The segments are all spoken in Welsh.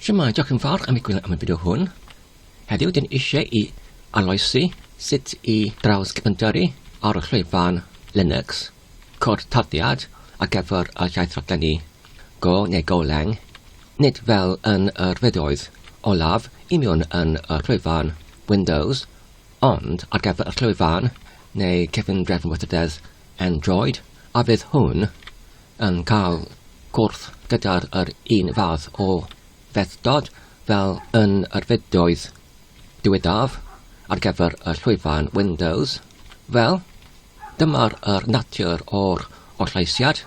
Shwmae, diolch yn fawr am eich gwylio am y fideo hwn. Heddiw dyn eisiau i arloesi sut i drawsgyfyndyrru ar y llwyfan Linux cod tarddiad ar gyfer y iaith raglenni Go neu Golang, nid fel yn yr fideoedd olaf i mewn yn y llwyfan Windows, ond ar gyfer y llwyfan neu cefn-drefn weithrededd Android, a fydd hwn yn cael cwrdd gyda'r yr un fath o fethdod fel yn yr fideoedd diwethaf ar gyfer y llwyfan Windows. Wel, dyma'r yr natur o'r orllaesiad.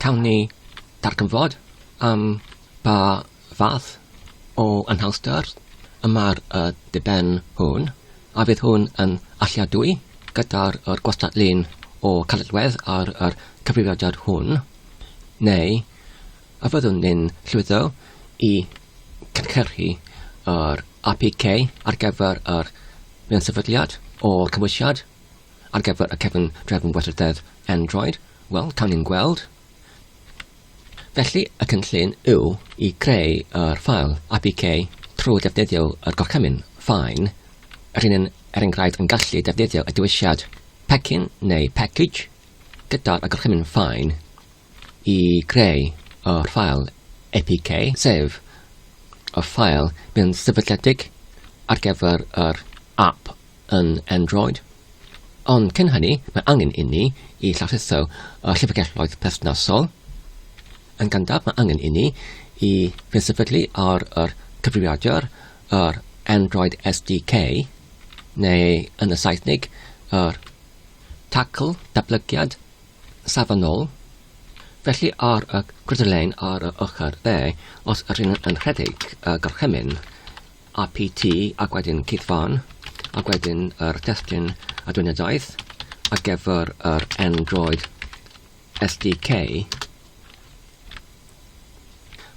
Cawn ni darganfod am ba fath o anhawster y mae'r y diben hwn, a fydd hwn yn alliadwy gyda'r yr gwastad-lun o caledwedd ar yr cyfrifiadur hwn, neu a fyddwn ni'n llwyddo i cynhyrchu yr APK ar gyfer yr mewn-sefydliad o'r cymhwysiad ar gyfer y cefn drefn weithrededd Android? Wel, cawn ni'n gweld. Felly, y cynllun yw i greu yr ffael APK trwy ddefnyddio yr gorchymyn fine, rŷn ni'n er enghraifft yn gallu defnyddio y dewisiad pecyn neu package gyda'r y gorchymyn fine i greu yr ffael APK, sef y ffael mewn sefydledig ar gyfer yr app yn Android. Ond cyn hynny, mae angen inni i lawrlwytho y llyfrgelloedd perthnasol. Yn gyntaf, mae angen inni i sefydlu ar yr cyfrifiadur yr Android SDK, neu yn y Saesneg, yr tacl datblygiad safonol. Felly ar y gwrthlein ar y ochr dde, os ydyn yn rhedeg y gorchymyn APT ac wedyn cuddfan ac wedyn yr testun adweinyddiaeth ar gyfer yr Android SDK.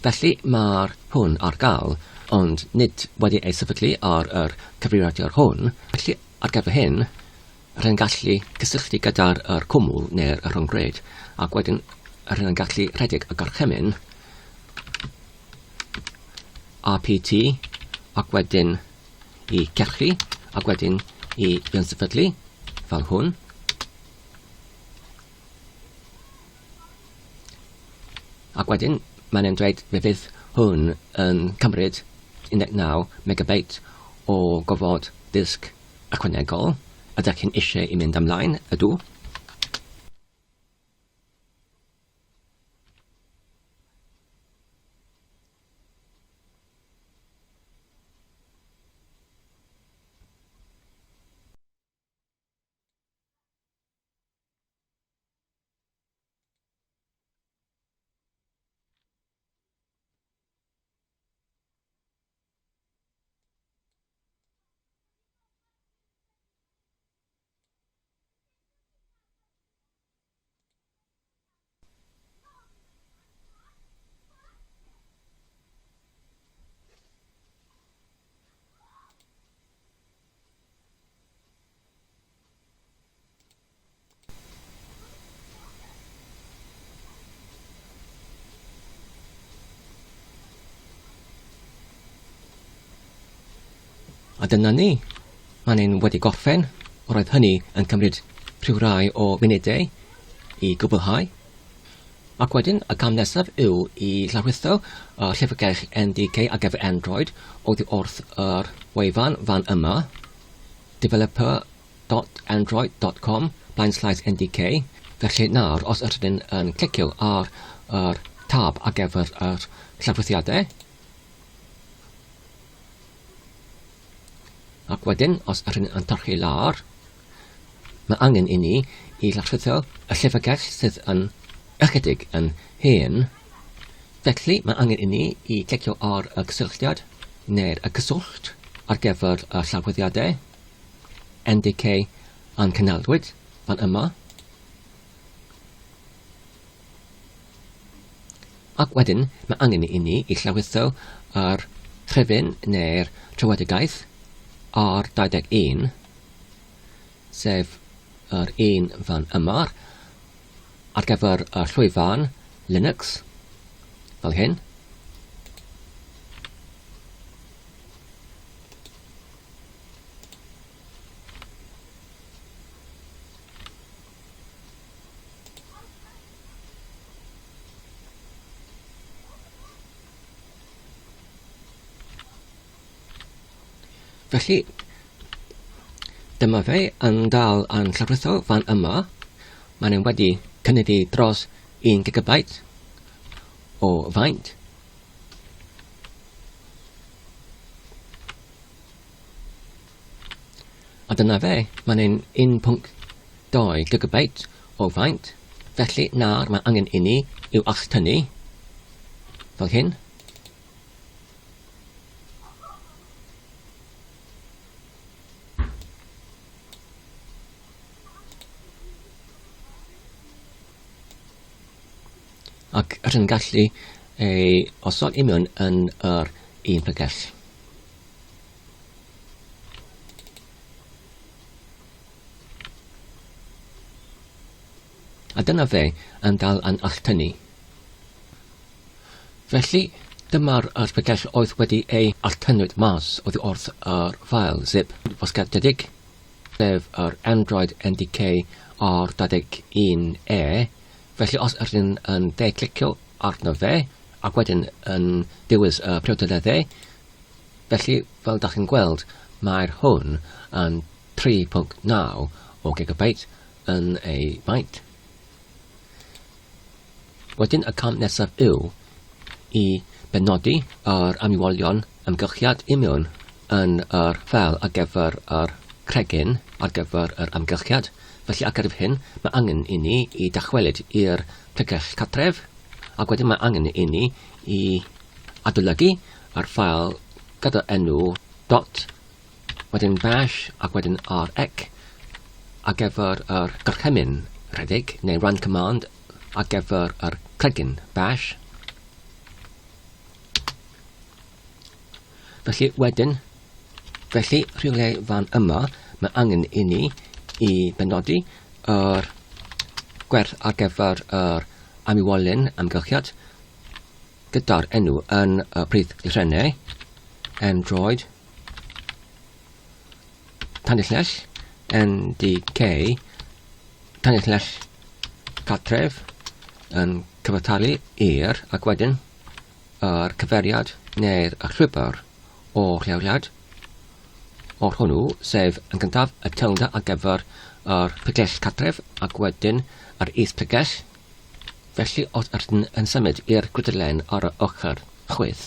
Felly mae'r hwn ar gael, ond nid wedi ei sefydlu ar yr cyfrifiadur hwn. Felly ar gyfer hyn, rhaid gallu cysylltu gyda'r yr cwmwl neu'r rhyngrwyd, ac wedyn rhaid gallu rhedeg y gorchymyn APT ac wedyn i cerchu ac wedyn i fewn-sefydlu fel hwn. Ac wedyn mae'n e'n dweud fe fydd hwn yn cymryd 19 megabyte o gofod disg ychwanegol. Ydych chi'n eisiau i mynd ymlaen? Ydw. A dyna ni. Mae'n ein wedi gorffen. Roedd hynny yn cymryd rhyw rai o funudau i gwblhau. Ac wedyn, y cam nesaf yw i lawrlwytho y llyfrgell NDK ar gyfer Android oddi wrth yr wefan fan yma, developer.android.com blaenslaes ndk. Felly nawr, os ydyn yn clicio ar yr tab ar gyfer yr llawrlwythiadau, Ac wedyn, os ydyn yn torchi lawr, mae angen i ni i lawrlwytho y llyfrgell sydd yn ychydig yn hen. Felly, mae angen i ni i clicio ar y cysylltiad neu'r y cyswllt ar gyfer y llawrlwythiadau NDK a'n cynhalwyd fan yma. Ac wedyn, mae angen i ni i llawrytho yr rhifyn neu'r trywedigaeth R21, sef yr un fan yma, ar gyfer y llwyfan Linux, fel hyn. Felly, dyma fe yn dal yn llawrytho fan yma. Mae'n e'n wedi cynyddu dros 1 gigabyte o faint. A dyna fe, mae'n ein 1.2 gigabyte o faint, felly nawr mae angen i ni i'w alltynnu fel hyn. Ac rydyn yn gallu ei osod i mewn yn yr un pregell. A dyna fe yn dal yn alltynnu. Felly, dyma'r llyfrgell oedd wedi ei alltynnwyd mas oddi wrth yr ffael zip fosgadedig, sef yr Android NDK R21E. Felly os ydyn yn dde-clicio arno fe, ac wedyn yn dewis y priodoleddau, Felly, fel dach chi'n gweld, mae'r hwn yn 3.9 o gigabyte yn ei faint. Wedyn y cam nesaf yw i benodi yr amrywiolion amgylchiad imiwn yn yr ffeil ar gyfer yr cregyn ar gyfer yr amgylchiad. Felly ar gyfer hyn, mae angen i ni i dychwelyd i'r pregell cartref, ac wedyn mae angen i ni i adolygu yr ffael gyda enw dot, wedyn bash ac wedyn rec ar gyfer yr gorchymyn rhedeg neu run command ar gyfer yr cregyn bash. Felly wedyn, felly rhywle fan yma mae angen i ni i benodi yr gwerth ar gyfer yr amywolyn amgylchiad gyda'r enw yn y prif lythrennau, Android, tanillell, NDK, tanillell cartref, yn cyfartalu i'r ac wedyn yr cyfeiriad neu'r llwybr o'r lleoliad o'r hwnnw, sef yn gyntaf y tilde ar gyfer yr pregell cartref ac wedyn yr is-pregell. Felly os ydyn yn symud i'r gwydrlen ar y ochr chwith,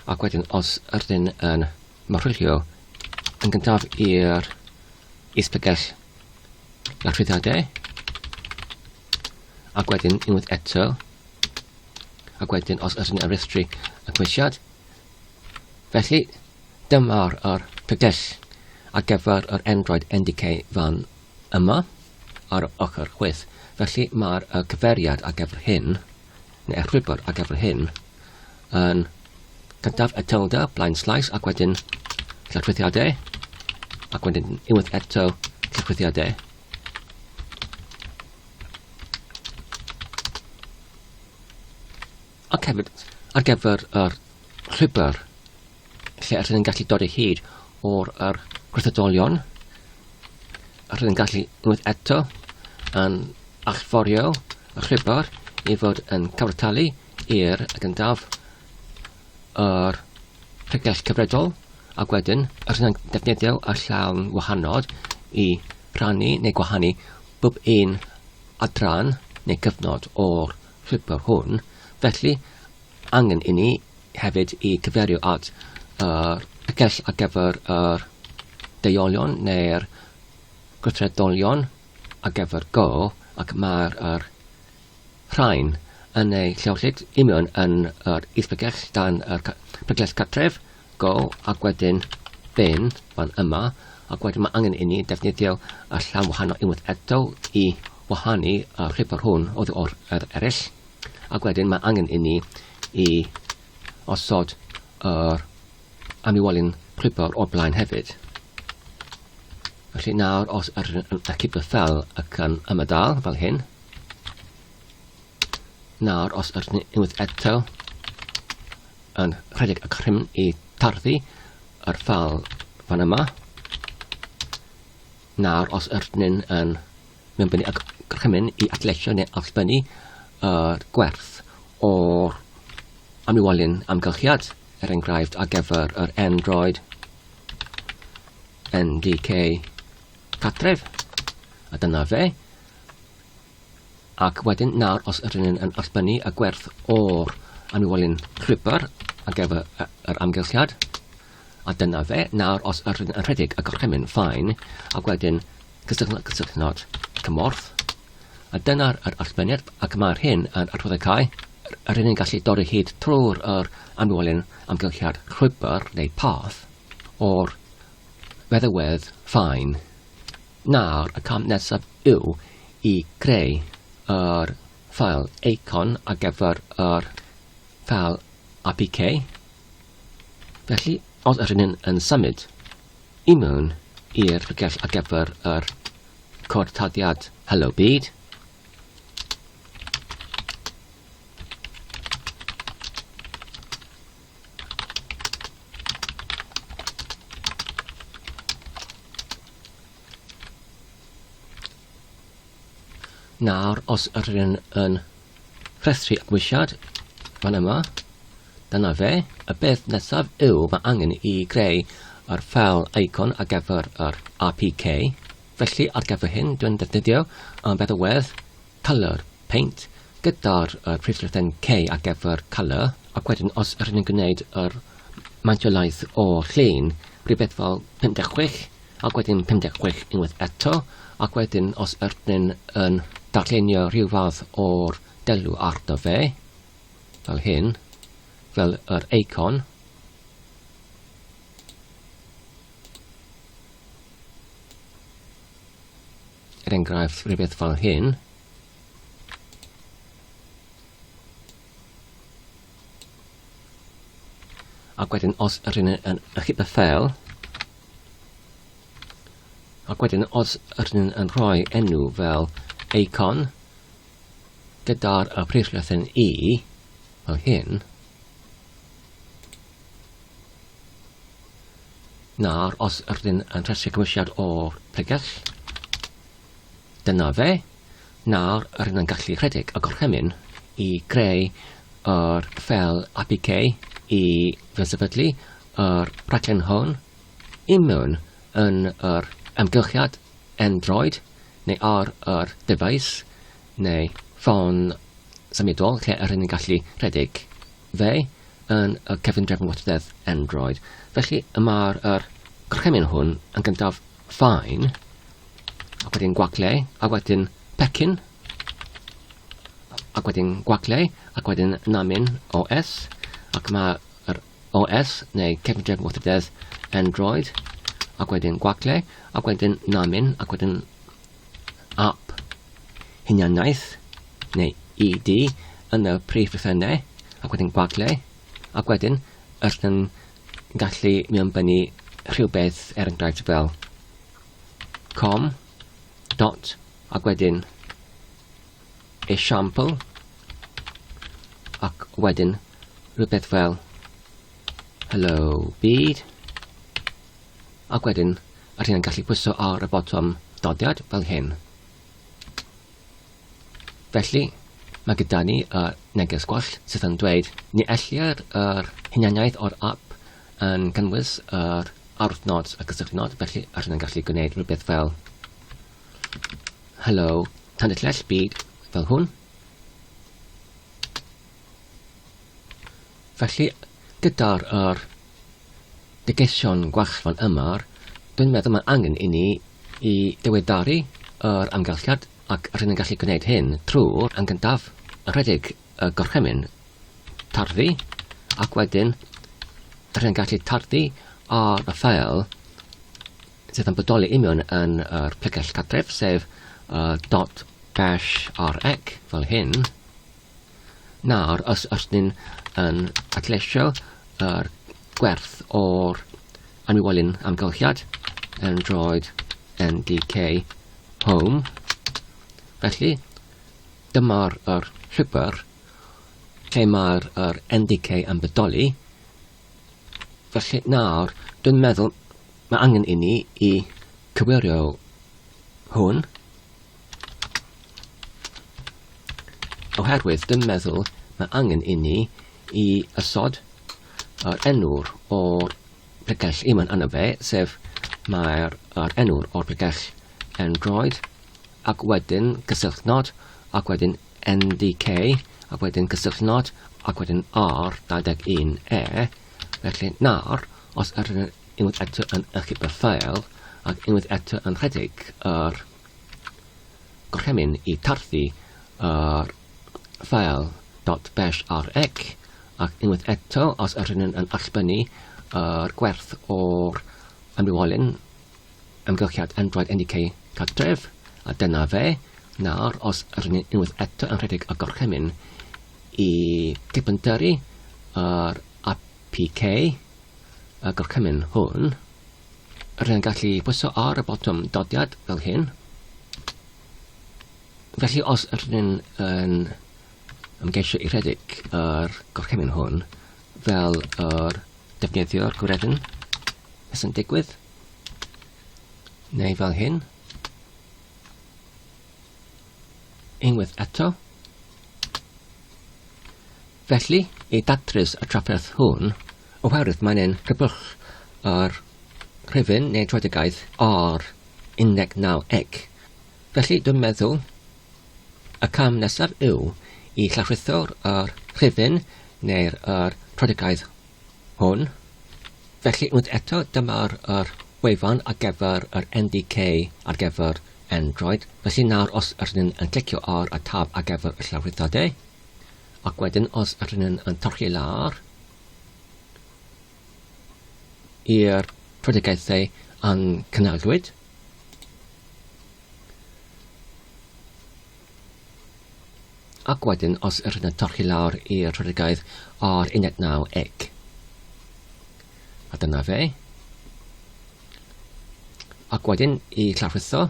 ac wedyn os ydyn yn marchwilio yn gyntaf i'r is-bregell lawrlwythiadau, ac wedyn unwaith eto, ac wedyn os ydyn yn rhestru y cymwysiad. Felly, dyma'r yr pregell ar gyfer yr Android NDK fan yma ar y ochr chwith. Felly mae'r y cyfeiriad ar gyfer hyn, neu'r llwybr ar gyfer hyn, yn cyntaf y tilde blaen slaes ac wedyn llythruthiadau, ac wedyn unwaith eto llythruthiadau. Ac hefyd ar gyfer yr llwybr lle rydyn ni'n gallu dod o hyd o'r yr gweithredolion, rydyn ni'n gallu unwaith eto yn allforio y llwybr i fod yn cyfartalu i'r gyntaf yr pregell cyfredol ac wedyn rydyn ni'n defnyddio y llawn wahanol i rhannu neu gwahanu bob un adran neu cyfnod o'r llwybr hwn. Felly, angen i ni hefyd i cyfeirio at yr pregell ar gyfer yr deuolion neu'r gweithredolion ar gyfer Go ac mae'r yr rhain yn ei lleolid union yn yr is-bregell dan yr pregell cartref Go ac wedyn bin fan yma ac wedyn mae angen i ni defnyddio y llawn wahanol unwaith eto i wahanu y llwybr hwn oddi o'r yr eraill. Ac wedyn mae angen i ni i osod yr amywolyn llwybr o'r blaen hefyd. Felly nawr os yr yn acibio fel ac yn ymadael fel hyn, nawr os yr unwaith eto yn rhedeg y crym i tarddu yr ffal fan yma, nawr os yr yn mewnbynnu y gorchymyn i adleisio neu allbynnu yr gwerth o'r amrywiolyn amgylchiad, er enghraifft ar gyfer yr Android. NDK cartref, a dyna fe. Ac wedyn nawr os ydyn ni'n yn allbynnu y gwerth o'r amrywiolyn llwybr ar gyfer yr amgylchiad, a dyna fe, nawr os ydyn yn rhedeg y gorchymyn ffain, ac wedyn cysylltnod cysylltnod cymorth, a dyna'r yr allbyniad, ac mae'r hyn yn arwyddocau, rydyn ni'n gallu dod o hyd trwy'r yr amrywiolyn amgylchiad llwybr neu path o'r feddywedd ffain. Nawr, y cam nesaf yw i greu yr ffael eicon ar gyfer yr ffael APK. Felly, os ydyn ni'n yn symud i mewn i'r rhugell ar gyfer yr cod taddiad Hello Byd, Nawr, os ydyn yn rhestru agwysiad fan yma, dyna fe. Y beth nesaf yw mae angen i greu yr ffeil icon ar gyfer yr APK. Felly ar gyfer hyn dwi'n defnyddio y feddalwedd Colour Paint gyda'r prif lythrennau K ar gyfer Colour, ac wedyn os ydyn ni'n gwneud yr mantiolaeth o'r llun, rhywbeth fel 56, ac wedyn 56 unwaith eto, ac wedyn os ydyn yn darlunio rhyw fath o'r delw arno fe, fel hyn, fel yr eicon, Er enghraifft, rhywbeth fel hyn. Ac wedyn os ydyn yn achub y ffeil, ac wedyn os ydyn yn rhoi enw fel icon gyda'r prif lythryn I, fel hyn, Nawr, os ydyn yn rhestru cymwysiad o'r pregell, dyna fe. Nawr, rydyn yn gallu rhedeg y gorchymyn i greu yr ffeil APK i fy yr rhaglen hwn i mewn yn yr amgylchiad Android neu ar yr dyfais neu ffôn symudol lle rydyn ni'n gallu rhedeg fe yn y cyfundrefn gwastraff Android. Felly y mae'r yr gorchymyn hwn yn gyntaf fine, ac wedyn gwagle, ac wedyn pecyn, ac wedyn gwagle, ac wedyn namin OS, ac mae'r OS neu cyfundrefn gwastraff Android, ac wedyn gwagle, ac wedyn namin, ac wedyn app hunaniaeth neu ED yn y prif lythrennau ac wedyn gwagle ac wedyn yr yn gallu mewnbynnu rhywbeth er enghraifft fel com dot ac wedyn esiampl ac wedyn rhywbeth fel hello byd ac wedyn rydyn ni'n gallu pwyso ar y botwm dodiad fel hyn. Felly, mae gyda ni y neges gwall sydd yn dweud ni ellir yr hunaniaeth o'r app yn cynnwys yr arwyddnod y cysylltnod, felly rydyn ni'n gallu gwneud rhywbeth fel hello tanllell byd fel hwn. Felly, gyda'r yr negesion gwall fan yma, dwi'n meddwl mae angen i ni i ddiweddaru yr amgylchiad ac rydyn ni'n gallu gwneud hyn trwy yn gyntaf rhedeg y gorchymyn tarddu ac wedyn rydyn ni'n gallu tarddu ar y ffeil sydd yn bodoli union yn yr pregell cartref sef uh, dot bash rec fel hyn. Nawr, os ydyn yn adleisio yr gwerth o'r anwywolyn amgylchiad, Android NDK Home, felly dyma'r yr llwybr lle mae'r yr NDK yn bodoli. Felly nawr, dwi'n meddwl mae angen i ni i cywirio hwn. Oherwydd dwi'n meddwl mae angen i ni i ysod yr enw'r o'r pregell unwaith yno fe, sef mae'r yr enw o'r pregell Android, ac wedyn cysylltnod, ac wedyn NDK, ac wedyn cysylltnod, ac wedyn R21E. Felly nawr, os ydyn nhw unwaith eto yn ychydig y ffael, ac unwaith eto yn rhedeg yr gorchymyn i tarthu yr ffael .bash rx, ac unwaith eto, os ydyn nhw'n yn allbynnu yr gwerth o'r amrywiolyn amgylchiad Android NDK cartref, a dyna fe. Nawr, os ydyn ni unwaith eto yn rhedeg y gorchymyn i gipyntyrru yr APK, y gorchymyn hwn, rydyn ni'n gallu pwyso ar y botwm dodiad fel hyn. Felly os ydyn ni'n yn ymgeisio i rhedeg yr gorchymyn hwn fel yr defnyddio'r gwredyn, beth sy'n digwydd? Neu fel hyn. Unwaith eto. Felly, i datrys y trafferth hwn, oherwydd mae'n ein rhybwch yr rhifyn neu troedigaeth ar 19 ec. Felly, dwi'n meddwl y cam nesaf yw i llawrytho'r yr rhifyn neu'r yr troedigaeth hwn. Felly, unwaith eto, dyma'r yr wefan ar gyfer yr NDK ar gyfer Android. Felly nawr os ydyn ni'n yn clicio ar y tab ar gyfer y llawrythiadau, ac wedyn os ydyn ni'n yn torchi lawr i'r predigaethau a'n cynhalwyd, Ac wedyn, os ydyn yn torchi lawr i'r rhedigaeth ar 19 ec. A dyna fe. Ac wedyn i llawrwytho.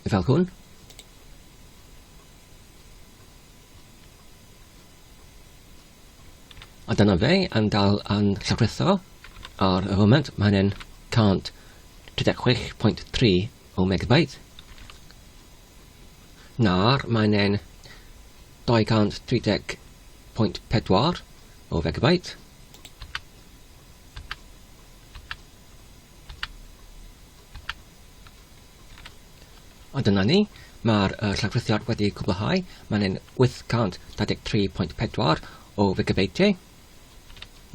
Fel hwn. A dyna fe, yn dal yn llawrytho ar y foment, mae hynny'n 136.3 o megabyte. Nawr, mae hynny'n 230.4 o fegabyte. A dyna ni, mae'r llawrythiad wedi cwblhau, mae'n un 823.4 o fegabeitiau.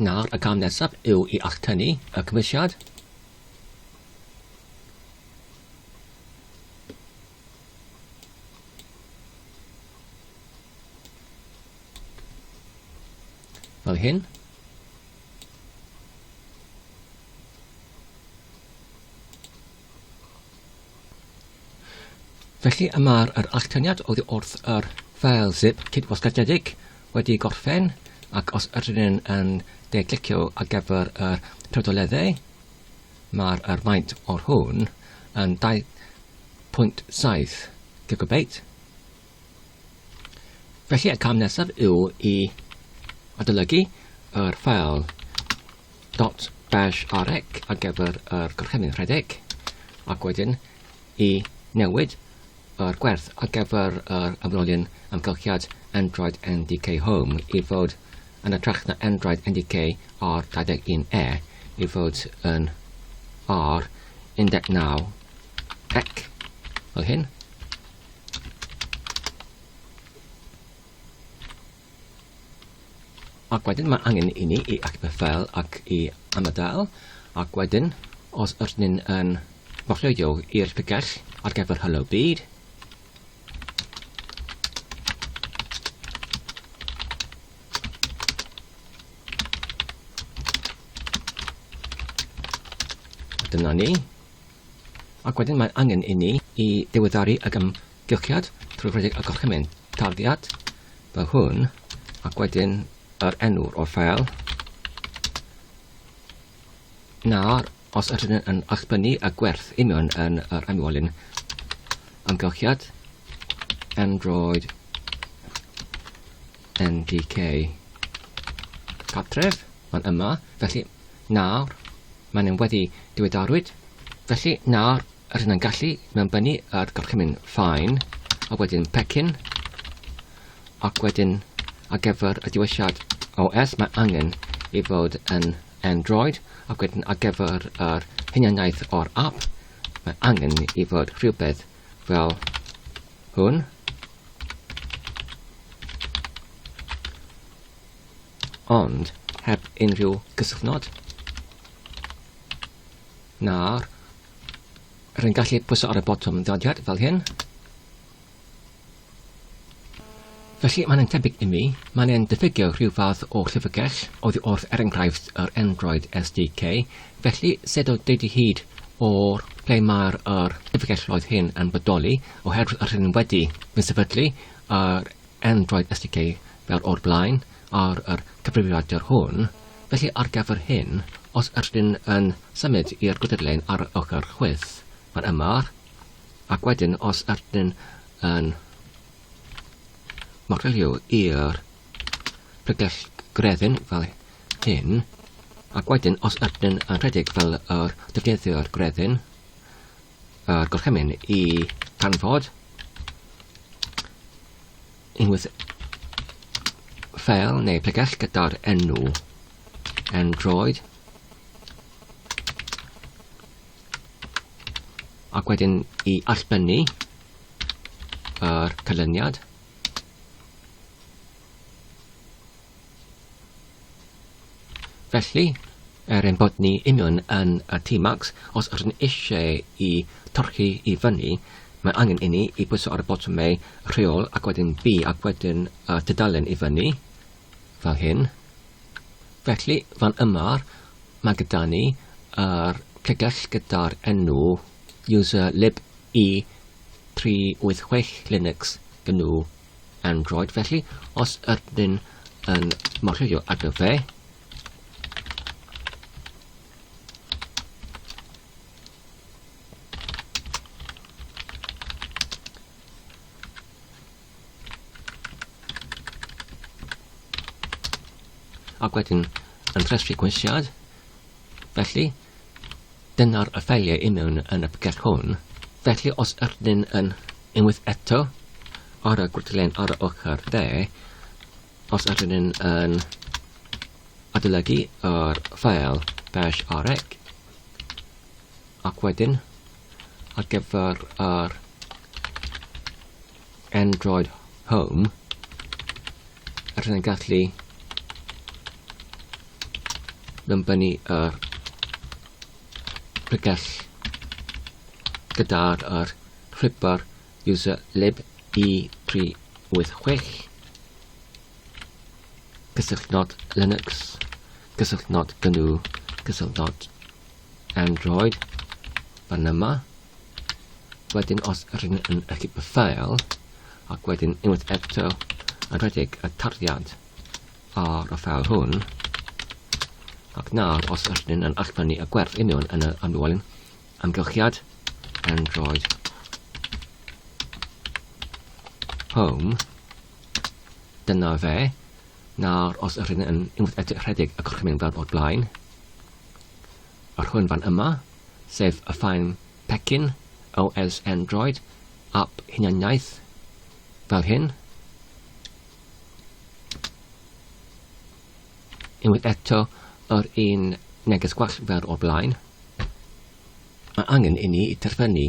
Nawr, y cam nesaf yw i alltynnu y cymwysiad. Fel hyn. Felly y mae'r yr alltyniad oddi wrth yr ffeil zip cydwasgedig wedi gorffen ac os ydyn ni'n yn de-glicio ar gyfer yr pridoleddau, mae'r yr maint o'r hwn yn 2.7 gigabyte. Felly y cam nesaf yw i adolygu yr ffeil dot bash rec ar gyfer yr gorchymyn rhedeg ac wedyn i newid yr gwerth ar gyfer yr ymrolyn amgylchiad Android NDK Home i fod yn hytrach na Android NDK R21E i fod yn R19 ec fel hyn. Ac wedyn mae angen i ni i achub y ffeil ac i ymadael, ac wedyn os ydyn ni'n yn fochleuo i'r picell ar gyfer Hello Byd, dyna ni. Ac wedyn mae angen i ni i ddiweddaru y gymgylchiad trwy rhedeg y gorchymyn tarddiad fel hwn, ac wedyn yr enw o'r ffeil. Nawr, os ydyn yn allbynnu y gwerth union yn yr enwolyn amgylchiad, Android NDK cartref, mae'n yma, felly nawr Maen nhw wedi diweddarwyd. Felly, nawr, rydyn yn gallu mewnbynnu yr gorchymyn fine, a wedyn pecyn. Ac wedyn ar gyfer y diwysiad OS mae angen i fod yn Android ac wedyn ar gyfer yr hunaniaeth o'r app mae angen i fod rhywbeth fel hwn. Ond heb unrhyw gysylltnod na'r rwy'n gallu pwyso ar y botwm ddodiad fel hyn. Felly, mae'n tebyg i mi, mae'n e'n diffygio rhyw fath o llyfrgell oddi wrth er enghraifft yr Android SDK, felly sut o deud i hyd o'r ble mae'r yr llyfrgelloedd hyn yn bodoli, oherwydd yr hyn wedi fy sefydlu yr Android SDK fel o'r blaen ar yr cyfrifiadur hwn, felly ar gyfer hyn, os ydyn yn symud i'r gwydrlen ar y ochr chwith, fan yma, Ac wedyn os ydyn yn modelio i'r pregell greddyn fel hyn, ac wedyn os ydyn yn rhedeg fel yr defnyddio'r greddyn, yr gorchymyn i canfod unwaith ffeil neu pregell gyda'r enw Android Ac wedyn i allbynnu yr canlyniad. Felly, er ein bod ni union yn y T-Max, os ydyn eisiau i torchi i fyny, mae angen inni i bwyso ar y botymau rheol ac wedyn B ac wedyn y tudalen i fyny, fel hyn. Felly, fan yma, mae gyda ni yr pregell gyda'r enw user lib e386 Linux GNU Android. Felly, os ydyn yn marchio arno fe, Ac wedyn yn rhestru gweithiad. Felly, dyna'r ffeiliau i mewn yn y pregeth hwn. Felly, os ydyn yn unwaith eto ar y gwrthlen ar y ochr dde, os ydyn yn adolygu yr ffael bash rec, ac wedyn ar gyfer yr Android Home, rydyn yn gallu ddybynnu yr pregell gyda'r yr llwybr user lib e386 cysylltnod Linux cysylltnod GNU cysylltnod Android fan yma. Wedyn os rydyn yn achub y ffael, ac wedyn unwaith eto yn rhedeg y tarddiad ar y ffael hwn, ac nawr os rydyn yn allbynnu y gwerth union yn y amlwolyn amgylchiad Android Home, dyna fe. Nawr os rydyn yn unwaith eto rhedeg y gorchymyn fel o'r blaen, Yr hwn fan yma, sef y ffaen pecyn OS Android app hunaniaeth fel hyn. Unwaith eto yr un neges gwall fel o'r blaen. Mae angen i ni terfynu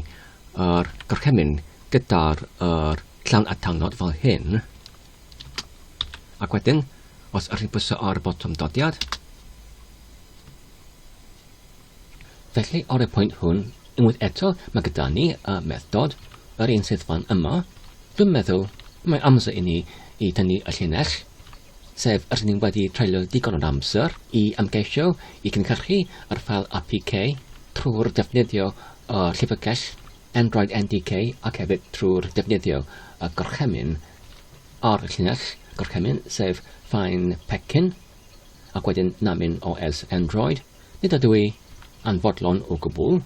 yr gorchymyn gyda'r yr llawn atalnod fel hyn. Ac wedyn, os ydych chi'n pwyso ar y botwm dodiad, Felly, ar y pwynt hwn, unwaith eto, mae gyda ni y method, yr un sydd fan yma. Dwi'n meddwl mae amser i ni i dynnu y llinell, sef rydyn ni wedi treulio digon o'r amser i ymgeisio i gynhyrchu yr ffael APK trwy'r defnyddio y llyfrgell Android NDK ac hefyd trwy'r defnyddio y gorchymyn ar y llinell gorchymyn, sef find pecyn. ac wedyn namyn OS Android, nid ydw i yn fodlon o gwbl,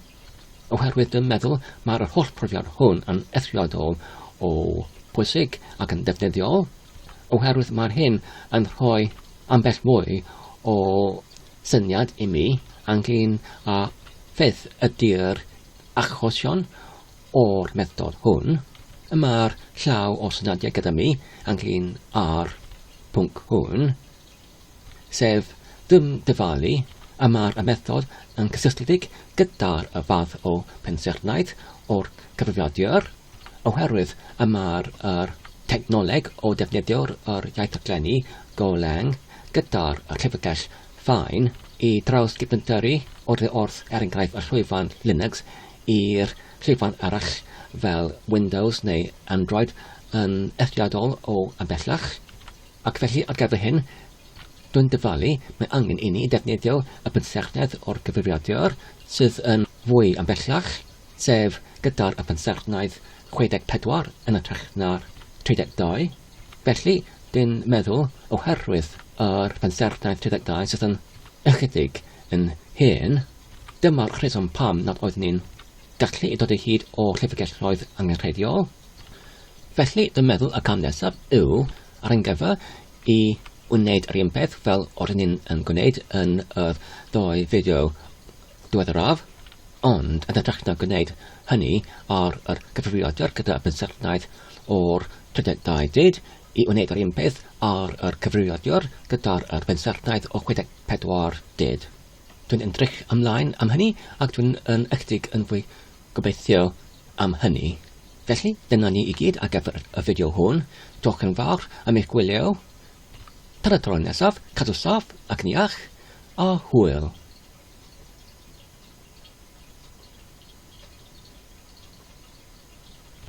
oherwydd dwi'n meddwl mae'r holl profiad hwn yn eithriadol o bwysig ac yn ddefnyddiol, oherwydd mae'r hyn yn rhoi ambell mwy o syniad i mi ynglyn â beth ydy'r achosion o'r method hwn. Y mae'r llaw o syniadau gyda mi ynglyn â'r pwnc hwn, sef ddim dyfalu y mae'r y method yn cysylltiedig gyda'r y fath o pensaernïaeth o'r cyfrifiadur, oherwydd y mae'r yr technoleg o defnyddio'r yr iaith raglenni Golang gyda'r y llyfrgell Fine i drawsgydnabyddu oddi wrth, er enghraifft, y llwyfan Linux i'r llwyfan arall fel Windows neu Android yn eithriadol o ymhellach. Ac felly ar gyfer hyn, dwi'n dyfalu mae angen i ni ddefnyddio y pensaernïaeth o'r cyfrifiadur sydd yn fwy ymhellach, sef gyda'r y pensaernïaeth 64 yn hytrach na'r 32. Felly, dwi'n meddwl oherwydd yr pensaernïaeth 32 sydd yn ychydig yn hen, Dyma'r rheswm pam nad oeddwn i'n gallu dod o hyd o llyfrgelloedd angenrheidiol. Felly, dwi'n meddwl y cam nesaf yw, ar ein gyfer, i wneud yr un peth fel oeddwn i'n yn gwneud yn yr ddou fideo diweddaraf, ond yn hytrach na gwneud hynny ar yr cyfrifiadur gyda pensaernïaeth o'r 32 dyd, i wneud yr un peth ar yr cyfrifiadur gyda'r pensaernïaeth o 64 dyd. Dwi'n edrych ymlaen am hynny ac dwi'n yn ychydig yn fwy gobeithio am hynny. Felly, dyna ni i gyd ar gyfer y fideo hwn. Diolch yn fawr am eich gwylio. Tan y tro nesaf, cadw saff ac yn iach, a hwyl.